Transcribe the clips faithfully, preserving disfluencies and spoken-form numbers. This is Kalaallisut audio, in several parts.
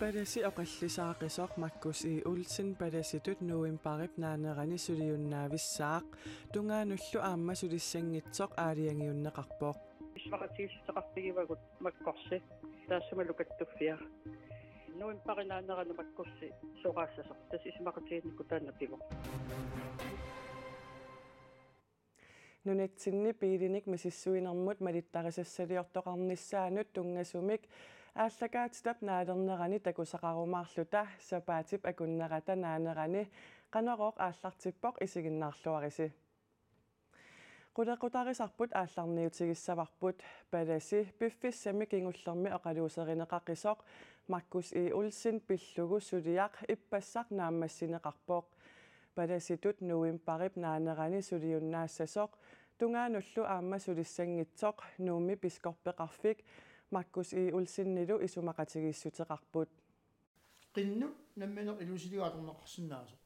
Palasi oqallisaaqisoq Markus E. Olsen palasitut novembarip naanerani suliunnaavissaaq, tungaanullu aamma sulissanngitsoq aalajangiunneqarpoq. Isumaqatigiissuteqarfigivagut Markusi, taassumalu kattuffia. Novembarip naanerani Markusi soraassasoq, tassa isumaqatigiinnikkuutaanna pivoq. Nunatsinni biilinik misissuinermut malittarisassaliortoqarnissaanut tunngasumik aallakaatitap naalernerani takusaqarumaarluta sapaatip akunnerata naanerani Qanorooq aallartippoq, isiginnaarluarisi. Qulequtarisarput aallarniutigissavarput. Palasi piffissami kingullermi oqaluuserineqaqisoq Markus E. Olsen pillugu suliaq ippassaq naammassineqarpoq. Palasitut novembarip naanerani suliunnaassasoq, tungaanullu aamma sulissanngitsoq Nuummi biskoppeqarfik Markus E. Olsenilu isumaqatigiissuteqarput. Qinnut nammineq ilusiligaatorneqarsinnaasoq.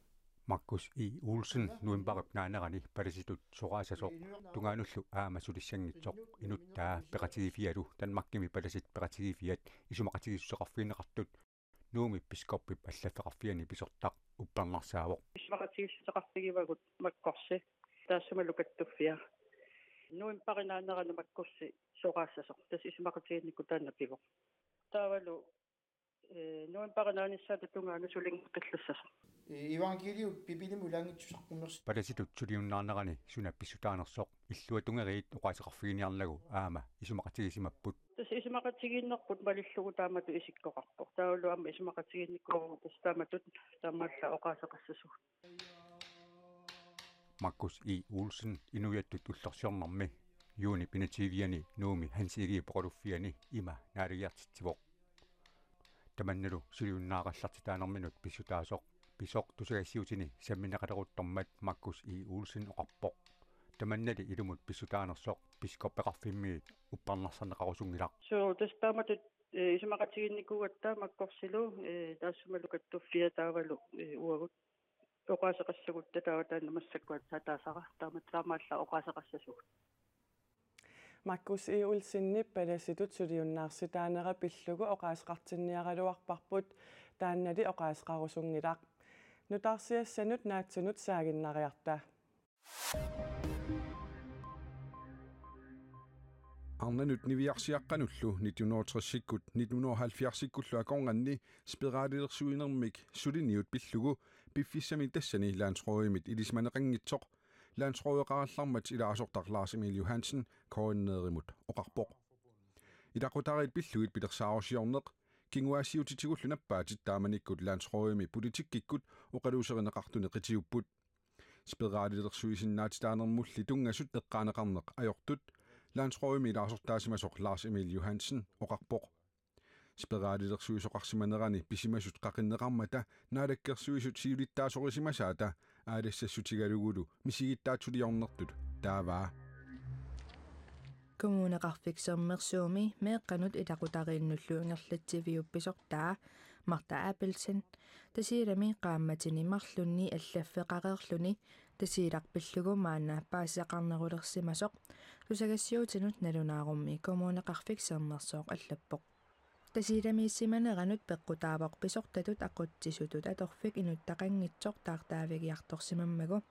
Markus E. Olsen novembarip naanerani palasitut soraassasoq, tungaanullu aamma sulissanngitsoq inuttaa peqatigiiffialu Danmarkimi palasit peqatigiiffiat isumaqatigiissuteqarfigineqartut Nuummi biskoppip allaffeqarfiani pisortaq uppernarsaavoq. Isumaqatigiissuteqarfigivagut Markusi, taassumalu kattuffia. Novembarip naanerani Markusi soraassasoq, tassa isumaqatigiinnikkuutaanna pivoq. Taavalu, eh, novembarip naanissaata tungaanut sulinngeqqillassasoq. Eh, evangeliu Biibilimut ilaanngitsoq saqqummersi- Palasitut suliunnaanerani suna pissutaanersoq, illuatungeriit oqaaseqarfiginiarnagu aamma isumaqatigisimapput. Tassa isumaqatigiinnerput malillugu taamatut isikkoqarpoq. Taavalu aamma isumaqatigiinnikuuvugut tassa taamatut taamaallaat oqaaseqassasugut. Markus E. Olsen inuiattut ullorsiornermi juunip enogtyviani Nuummi Hans Egedep oqaluffiani ima naalagiartitsivoq. Tamannalu suliunnaaqallartitaanerminut pissutaasoq pisoq tusagassiutini sammineqaleruttormat Markus E. Olsen oqarpoq. Tamannali ilumut pissutaanersoq biskoppeqarfimmiit uppernarsarneqarusunngilaq. Suu, tassa taamatut, eh, isumaqatigiinnikuugatta Markusilu, eh, taassumalu kattuffia taavalu, eh, uagut. Oqaaseqassagutta taava taanna massakkut aatsaat taasara, taama taamaallaat oqaaseqassasugut. Markus E. Olsenip palasitut suliunnaarsitaanera pillugu oqaaseqartinniaraluarparput, taannali oqaaseqarusunngilaq. Nutaarsiassanut naatsunut saaginnariarta. Arnanut niviarsiaqqanullu nitten hundrede og tres-ikkut nitten hundrede og halvfjerds-ikkullu akornanni spiralilersuinermik suliniut pillugu piffissami tassani landsrådimit ilisimaneqanngitsoq landsrådeqarallarmat ilaasortaq Lars Emil Johansen K N R-imut oqarpoq. Ilaqutariit pillugit pilersaarusiorneq, kinguaassiuutitigullu nappaatit taamanikkut landsrådimi politikkikkut oqaluuserineqartuni qitiupput. Spiralilersuisinnaatitaanermulli tunngasut eqqaaneqarneq ajortut landsrådimi ilaasortaasimasoq Lars Emil Johansen oqarpoq. Spiralilersuisoqarsimanerani pisimasut qaqinneqarmata Naalakkersuisut siulittaasorisimasaata aalassassutigalugulu misigittaatsuliornertut taavaa. Kommuneqarfik Sermersuumi meeqqanut ilaqutariinnullu ingerlatsiviup pisortaa Martha Abelsen Tasiilami qaammatini marlunni allaffeqareerluni Tasiilaq pillugu maanna paasisaqarnerulersimasoq tusagassiuutinut nalunaarummi Kommuneqarfik Sermersooq allappoq. Tasiilamiissimaneranut peqqutaavoq pisortatut aqutsisutut atorfik inuttaqanngitsoq taartaavigiartorsimammagu.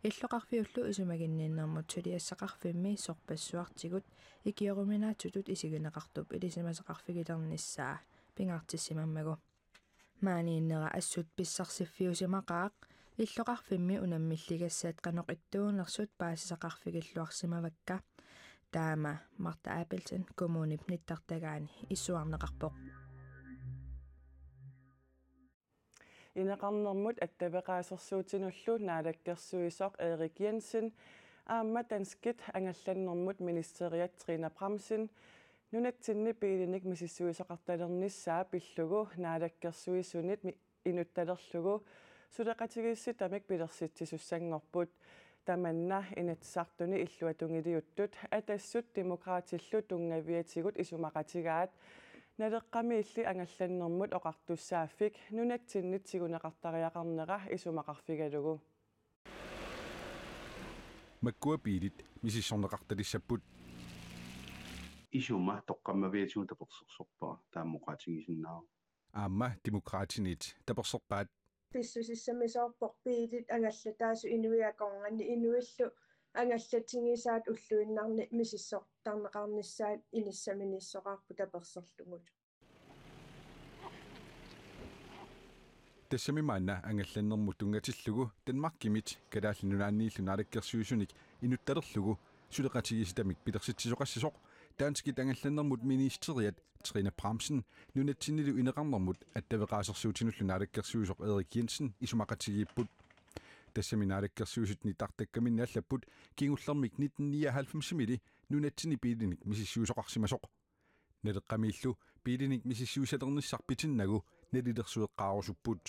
Illoqarfiullu isumaginninnermut suliassaqarfimmi sorpassuartigut ikioruminaatsutut isigineqartup ilisimasaqarfigilernissaa pingaartissimammagu. Maaniinnera assut pissarsiffiusimaqaaq, illoqarfimmi unammilligassat qanoq ittuunersut paasisaqarfigilluarsimavakka. Taama Martha Abelsen kommunip nittartagaani issuarneqarpoq. Ineqarnermut attaveqaasersuutinullu naalakkersuisoq Erik Jensen aamma danskit angallannermut ministeriat Trine Bramsen nunatsinni biilinik misissuisoqartalernissaa pillugu naalakkersuisunit mi-, inuttalerlugu suleqatigiissitamik pilersitsisussanngorput. Tamanna Inatsisartuni illuatungiliuttut Atassut, Demokraatillu tunngaviatigut isumaqatigaat, Naleqqamiilli angallannermut oqartussaaffik nunatsinnit tiguneqartariaqarnera isumaqarfigalugu. Makkua biilit misissorneqartalissapput. Isuma toqqammaviatigut tapersersorpara, taama oqaatigisinnaavat. aamma Demokraatinit taperserpaat. Pissusissamisoorpoq biilit angallataasut inuit akornanni, inuillu angallatigisaat ulluinnarni misissortarneqarnissaat inissaminiissoqarpoq taperserlugu. Tassami maanna angallannermut tunngatillugu Danmarkimit Kalaallit Nunaanniillu naalakkersuisunik inuttalerlugu suleqatigiissitamik pilersitsisoqassasoq danskit angallannermut ministeriat Trine Bramsen nunatsinnilu ineqarnermut attaveqaasersuutinullu naalakkersuisoq Erik Jensen isumaqatigiipput. Tassami naalakkersuisut nittartakkaminni allapput kingullermik nitten nioghalvfemsimili nunatsinni biilinik misissuisoqarsimasoq. Naleqqamiillu biilinik misissuisalernissaq pitinnagu nalilersueqqaarusupput.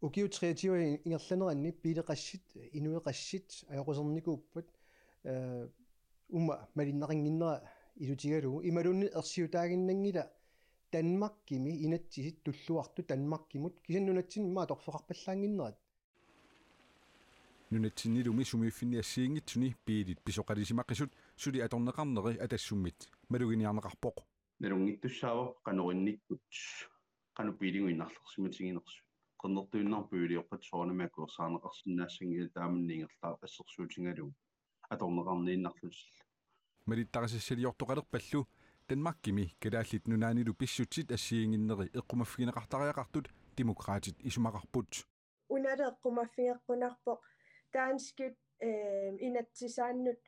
Ukiut treogtyve ingerlaneranni biileqassit, inueqassit ajoqusernikuupput, eh, uuma malinneqannginnera ilutigalugu. Imaluunniit ersiutaaginnanngilaq Danmarkimi inatsisit tulluartut Danmarkimut, kisianni nunatsinni aamma atorfeqarpallaannginnerat. Nunatsinnilumi sumiiffinni assigiinngitsuni biilit pisoqalisimaqisut suli atorneqarneri Atassummit maluginiarneqarpoq. Nalunngittussaavoq qanoq innikkut, qanoq biiligut innarlersimatiginersut. Qernertuinnarmik biiliorpat soorunami akuersaarneqarsinnaassanngilaq, taamanna ingerlaarpassersuutigalugu atorneqarniinnarlutillu. Malittarisassaliortoqalerpallu Danmarkimi Kalaallit Nunaannilu pissutsit assigiinnginneri eqqumaffigineqartariaqartut Demokraatit isumaqarput. Unalu eqqumaffigeqqunarpoq danskit, eh, inatsisaannut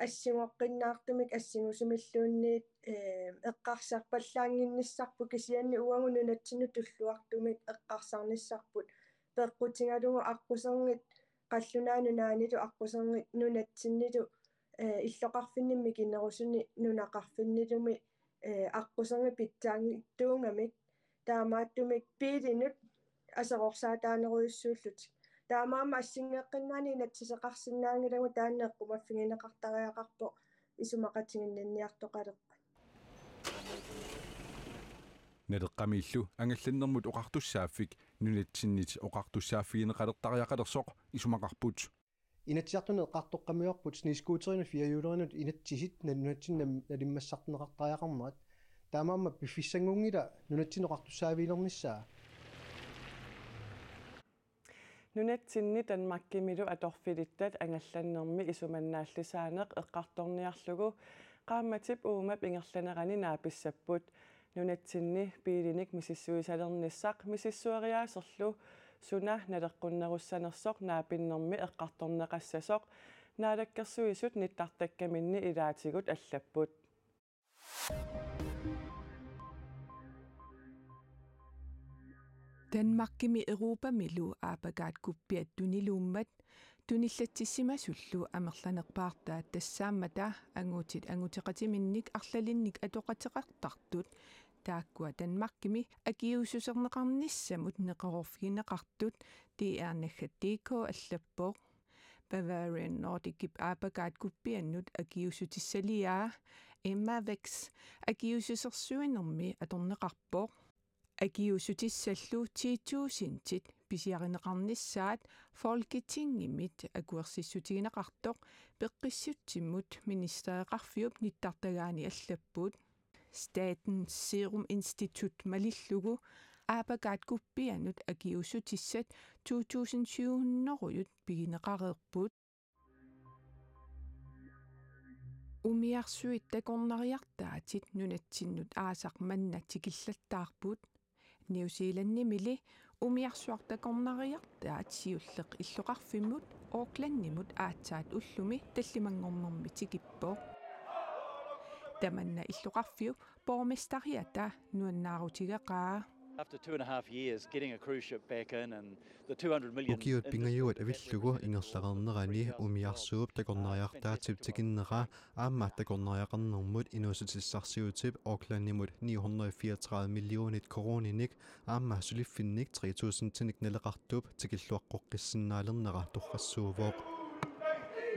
assingoqqinnaartumik assingusumilluunniit, eh, eqqarsarpallaannginnissarput, kisianni uagut nunatsinnut tulluartumik eqqarsarnissarput peqqutigalugu aqquserngit, qallunaat nunaannilu aqquserngit nunatsinnilu, eh, illoqarfinni mikinerusuni nunaqarfinnilumi, eh, aqquserngit pitsaanngittuugamik taamaattumik biilinut aserorsaataanerujussuullutik. Taamaammat assigeeqqinnaani inatsiseqarsinnaanngilagut, taanna eqqumaffigineqartariaqarpoq isumaqatiginninniartoqalerpat. Naleqqamiillu angallannermut oqartussaaffik nunatsinnit oqartussaaffigineqalertariaqalersoq isumaqarput. Inatsisartuni eqqartoqqammerput snescooterinut firehjulerinut inatsisit nunatsinni nalimmassartinneqartariaqarnerat. Taamaammat piffissanngunngilaq nunatsinnut oqartussaavigilernissaa. Nunatsinni Danmarkimilu atorfilittat angallannermi isumannaallisaaneq eqqartorniarlugu qaammatip uumap ingerlanerani naapissapput. Nunatsinni biilinik misissuisalernissaq misissueriaaserlu suna naleqqunnerussanersoq naapinnermi eqqartorneqassasoq Naalakkersuisut nittartakkaminni ilaatigut allapput. Danmarkimi Europamilu aapakaat kuppiat tuniluummat tunillatsissimasullu amerlanerpaartaat tassaammata angutit anguteqatiminnik arlalinnik atoqateqartartut taakkua Danmarkimi akiuussuserneqarnissamut neqeroorfigineqartut D R naggat D K allappoq. Bavarian Nordicip aapakaat kuppiannut akiuussutissaliaa Imavex akiuussusersuinermi atorneqarpoq. Akiuussutissallu ti tusindit pisiarineqarnissaat Folketingimit akuersissutigineqartoq peqqissutsimut ministereqarfiup nittartagaani allapput. Statens Serum Institut malillugu aapakaat kuppiannut akiuussutissat to tusind syv hundrede pigineqareerput. Umiarsuit takornariartaatit nunatsinnut aasaq manna tikillattaarput. New Zealandimili umiarsuaq takornariartaat siulleq illoqarfimmut Aucklandimut aatsaat ullumi tallimanngornermi tikippoq. Tamanna illoqarfiup borgmesteriata nuannaarutigeqaa. After two and a half years, getting a cruise ship back in and the two hundred million Ukiut pingajuat avillugu ingerlareernerani umiarsuup takornariartaatip tikinnera aamma takornariaqarnermut inuussutissarsiutip Aucklandimut ni hundrede fireogtredive millionit koruuninik aamma suliffinnik tre tusindinik naleqartup tikilluaqqoqqissinnaalernera torrassuuvoq.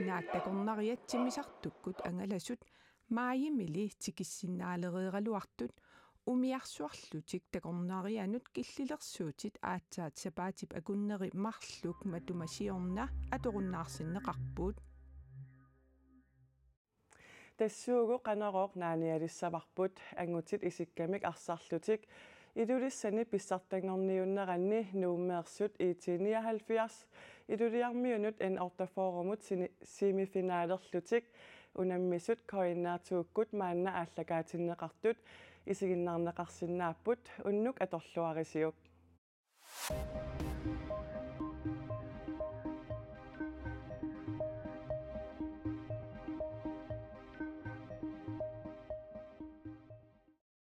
Naak takornariat timmisartukkut angalasut maajimili tikissinnaalereeraluartut umiarsuarlutik takornarianut killilersuutit aatsaat sapaatip akunneri marluk matuma siorna atorunnaarsinneqarput. Tassuugu Qanorooq naanialissavarput, angutit isikkamik arsarlutik Ilulissani pissartanngorniunneranni Nuummeersut I T nioghalvfjerds Ilulissarmiunut N otteogfyrremut sini-, semifinalerlutik unammisut K N R to-kkut maanna aallakaatinneqartut isiginnaarneqarsinnaapput, unnuk atorluarisiuk.